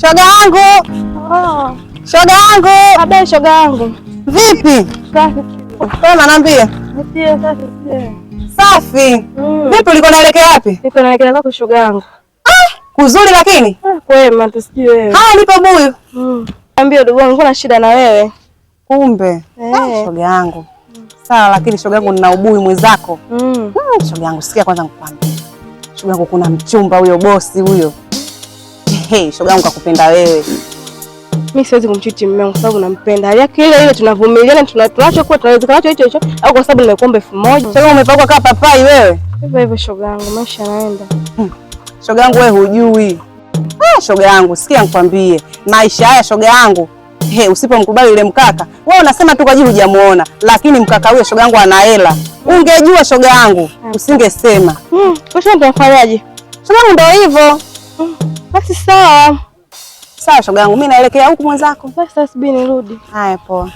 Shoga yangu. Oh. Shoga yangu. Abe shoga yangu. Vipi? Safi. Kwema, niambie. Ndio safi. Safi. Vipi, ulikuwa unaelekea wapi? Niko naelekea kwako shoga yangu. Ah, kuzuri lakini? Ah, kwema tu sijui wewe. Haya, nipo buyu. Niambie ndugu wangu, kuna shida na wewe? Kumbe. Ah, shoga yangu. Sawa, lakini shoga yangu nina ubuyu mwenzako. Shoga yangu, sikia kwanza nikwambie. Shoga yangu kuna mchumba huyo bosi huyo. Hey, shoga yangu kakupenda wewe. Mimi siwezi kumchiti mume wangu kwa sababu nampenda. Hali yake ile ile tunavumiliana, tunachokuwa tunaweza nacho hicho hicho, au kwa sababu nimekuomba 1000. Shoga yangu umepakwa kama papai wewe. Hivyo hivyo shoga yangu, maisha yanaenda. Shoga yangu wewe hujui. Ah, shoga yangu, sikia nikwambie. Maisha haya shoga yangu. Hey, usipomkubali yule mkaka, wewe unasema tu kwa ajili hujamuona, lakini mkaka huyo shoga yangu ana hela. Ungejua shoga yangu, usingesema. Kwa hiyo tunafanyaje? Shoga yangu ndio hivyo. Basi sawa. Sawa shoga yangu, mimi naelekea huku mwenzako. Basi sasa subiri nirudi. Haya poa.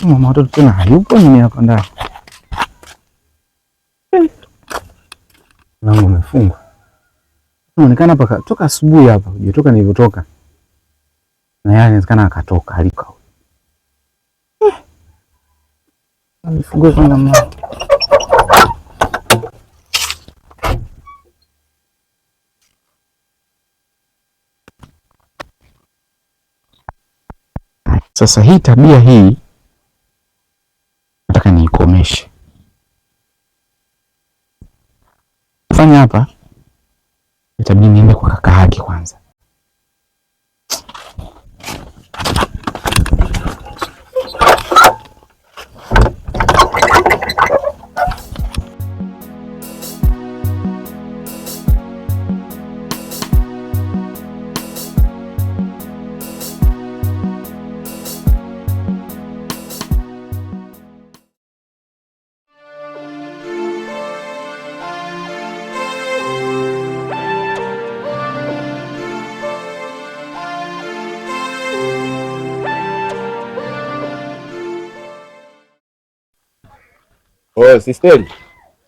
Mama watoto tena hayupo nini hapa ndani? Mlango umefungwa. Inaonekana hapa toka asubuhi hapa, hujatoka nilivyotoka. Na yeye inawezekana akatoka aliko. Nifungue kwanza mlango. Sasa hii tabia hii nataka niikomeshe. Fanya hapa, itabidi niende kwa kaka yake kwanza. Oh, sisteri.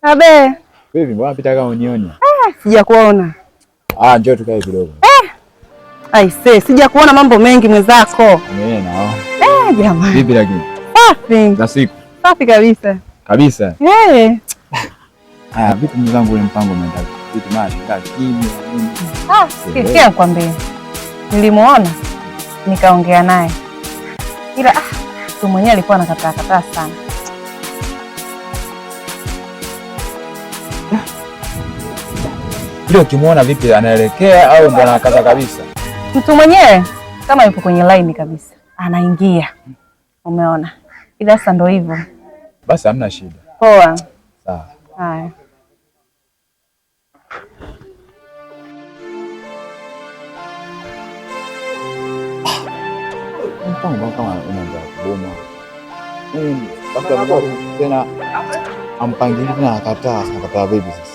Abe. Vipi, mbona pita kama unioni? Ah, sijakuona. Ah, njoo tukae kidogo. Aise, sijakuona mambo mengi mwenzako. Mimi nao. Jamani. Vipi lakini? Safi. Za siku. Safi kabisa. Kabisa. Eh. Ah, vipi mwenzangu ule mpango umeenda? Vipi maji kimya? Ah, sikia nikwambie. Nilimuona nikaongea naye. Ila tu mwenyewe alikuwa anakataa kataa sana. Ile ukimuona vipi anaelekea au ndo anakaza kabisa? Mtu mwenyewe kama yupo kwenye line kabisa. Anaingia. Umeona? Ila sasa ndo hivyo. Basi hamna shida. Poa. Sawa. Haya. Mpango kama unaanza kuboma. Labda tena ampangilie tena akataa, akataa vipi sasa?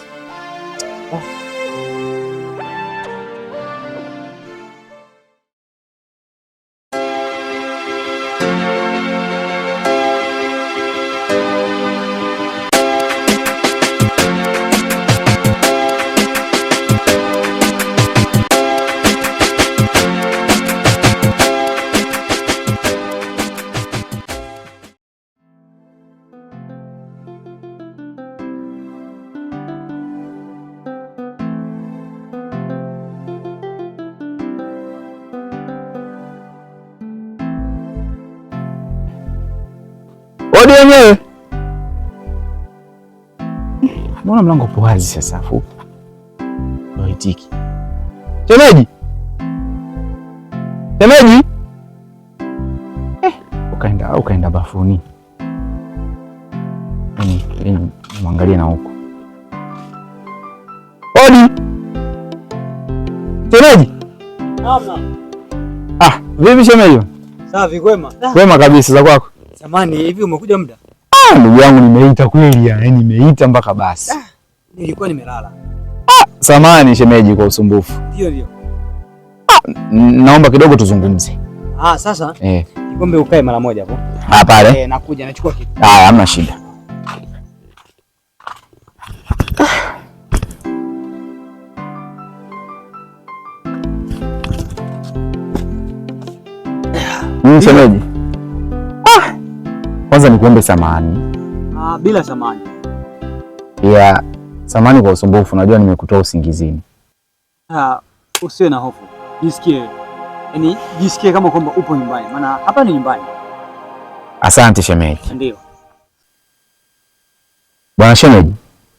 Odi wenyewe. Mbona mlango upo wazi sasa afu? Haitiki. Shemeji. Shemeji. Ukaenda bafuni. Mimi muangalie na huko. Odi. Shemeji. Naam. Ah, vipi shemeji? Safi, kwema. Kwema kabisa, za kwako? Samani, hivi umekuja muda? Ah, ndugu yangu nimeita kweli, yani nimeita mpaka basi. Nilikuwa nimelala. Ah, samani shemeji kwa usumbufu. Ndio ndio. Ah, naomba kidogo tuzungumze. Ah, sasa? Nikombe ukae mara moja hapo. Ah, pale. Nakuja nachukua kitu. Ah, hamna shida. Shemeji. Ah, kwanza nikuombe samahani. Ah, bila samahani. Ya, samahani kwa usumbufu, najua nimekutoa usingizini. Ah, usiwe na hofu. Jisikie. Yaani jisikie kama kwamba upo nyumbani, maana hapa ni nyumbani. Asante shemeji. Ndio. Bwana shemeji.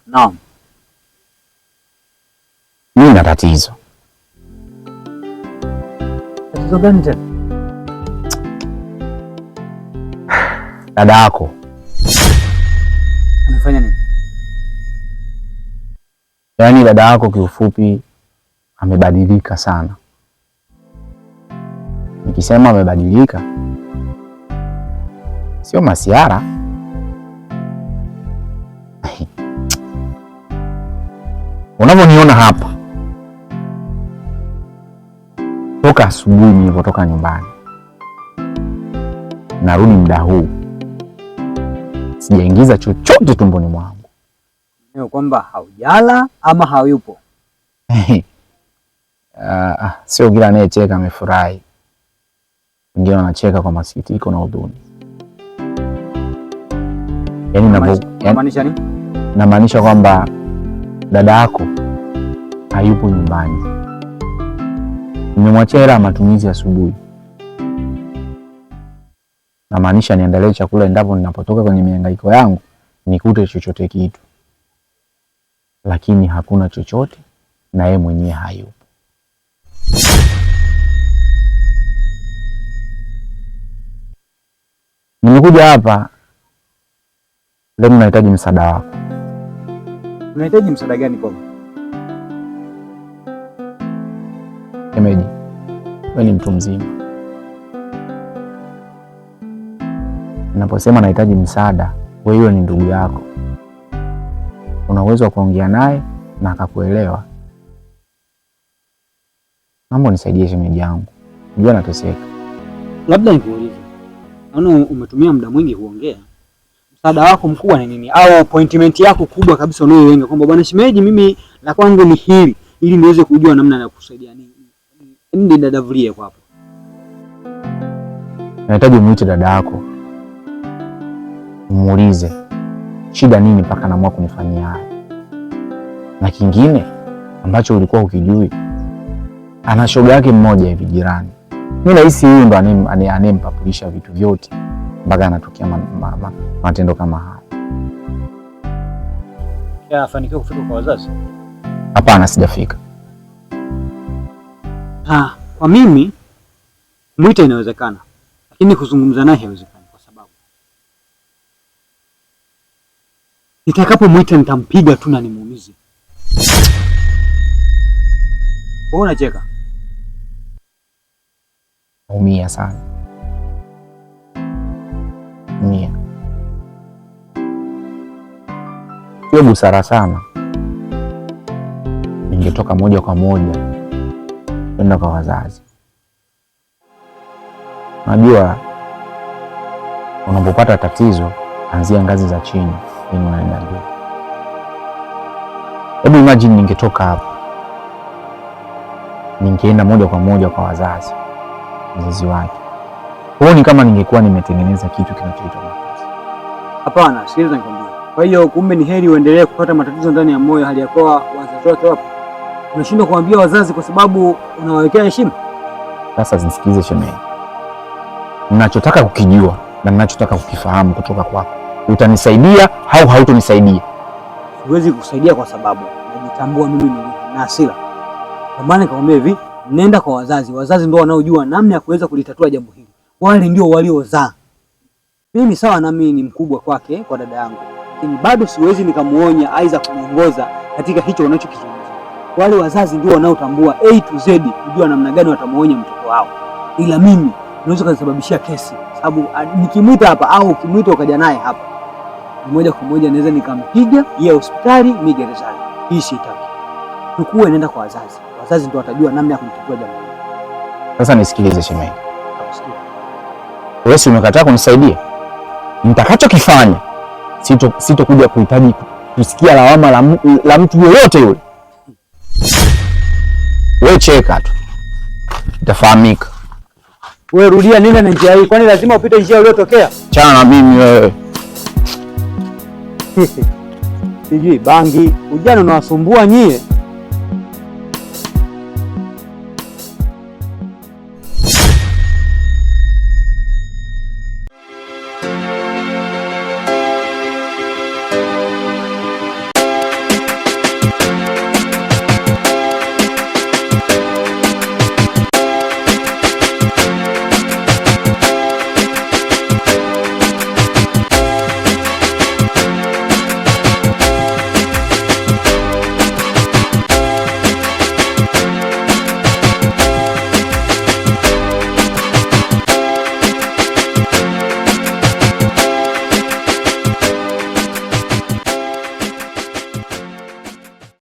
Naam. Mimi na tatizo. Tatizo gani tena? Dada yako amefanya nini? Yaani dada yako kiufupi amebadilika sana. Nikisema amebadilika sio masiara. Unavyoniona hapa, toka asubuhi nilipotoka nyumbani narudi muda huu, sijaingiza chochote tumboni mwangu. Ni kwamba haujala ama hayupo? Sio kila anayecheka amefurahi. Wengine wanacheka kwa masikitiko na huzuni. Yaani unamaanisha nini? Namaanisha kwamba dada yako hayupo nyumbani. Nimemwachia hela ya matumizi asubuhi. Namaanisha niandalie chakula endapo ninapotoka kwenye mihangaiko yangu nikute chochote kitu. Lakini hakuna chochote na yeye mwenyewe hayupo. Nimekuja hapa leo, nahitaji msaada wako. Unahitaji msaada gani kwangu? Shemeji, wewe ni mtu mzima. Ninaposema nahitaji msaada, wewe ni ndugu yako. Una uwezo wa kuongea naye na akakuelewa. Naomba unisaidie shemeji yangu. Unajua nateseka. Labda nikuulize. Naona umetumia muda mwingi kuongea. Msaada wako mkubwa ni nini? Au appointment yako kubwa kabisa unayoilenga kwamba bwana shemeji, mimi la kwangu ni hili ili niweze kujua namna ya kukusaidia nini. Ndio dadavulie kwa hapo. Nahitaji umuite dada yako. Muulize shida nini mpaka anaamua kunifanyia haya. Na kingine ambacho ulikuwa ukijui, ana shoga yake mmoja hivi jirani. Mimi nahisi huyu ndo anempapulisha vitu vyote mpaka anatokea matendo kama haya. Afanikiwa kufika kwa wazazi? Hapana, sijafika. Ah, kwa mimi mwita inawezekana, lakini kuzungumza naye haiwezekani kwa sababu nitakapomwita nitampiga tu na nimuumize. Wewe unacheka? Naumia sana. Mia. Sio busara sana. Ningetoka moja kwa moja kwenda kwa wazazi. Unajua unapopata tatizo anzia ngazi za chini ili unaenda juu. Hebu imagine ningetoka hapa ningeenda moja kwa moja kwa wazazi, mzazi wake. Huoni kama ningekuwa nimetengeneza kitu kinachoitwa makosa? Hapana, sikiliza nikwambie. Kwa hiyo kumbe ni heri uendelee kupata matatizo ndani ya moyo hali ya kuwa wazazi wake wapo. Unashindwa kuambia wazazi kwa sababu unawawekea heshima. Sasa nisikilize shemeji. Ninachotaka kukijua Na ninachotaka kukifahamu kutoka kwako, utanisaidia au hautonisaidia? Siwezi kukusaidia kwa sababu najitambua mimi ni na hasira. Kwa maana nikamwambia hivi, nenda kwa wazazi. Wazazi ndio wanaojua namna ya kuweza kulitatua jambo hili. Wale ndio waliozaa. Mimi sawa, nami ni mkubwa kwake, kwa dada yangu, lakini bado siwezi nikamuonya aidha kumuongoza katika hicho wanachokizungumza. Wale wazazi ndio wanaotambua A to Z, kujua namna gani watamuonya mtoto wao, ila mimi naweza kunisababishia kesi, sababu nikimwita hapa au ukimwita ukaja naye hapa, moja kwa moja naweza nikampiga yeye hospitali, mimi gerezani. Hii sitaki. Tukue, nenda kwa wazazi. Wazazi ndio watajua namna ya kumtatua jambo hili. Sasa nisikilize shemeji, Nakusikia. wewe si umekataa kunisaidia? Nitakachokifanya sitokuja kuhitaji kusikia lawama la mtu yoyote yule. Wewe cheka tu, itafahamika. Wewe rudia, nenda na njia hii, kwani lazima upite njia uliyotokea? Chana na mimi wewe. Sijui bangi, ujana unawasumbua nyie.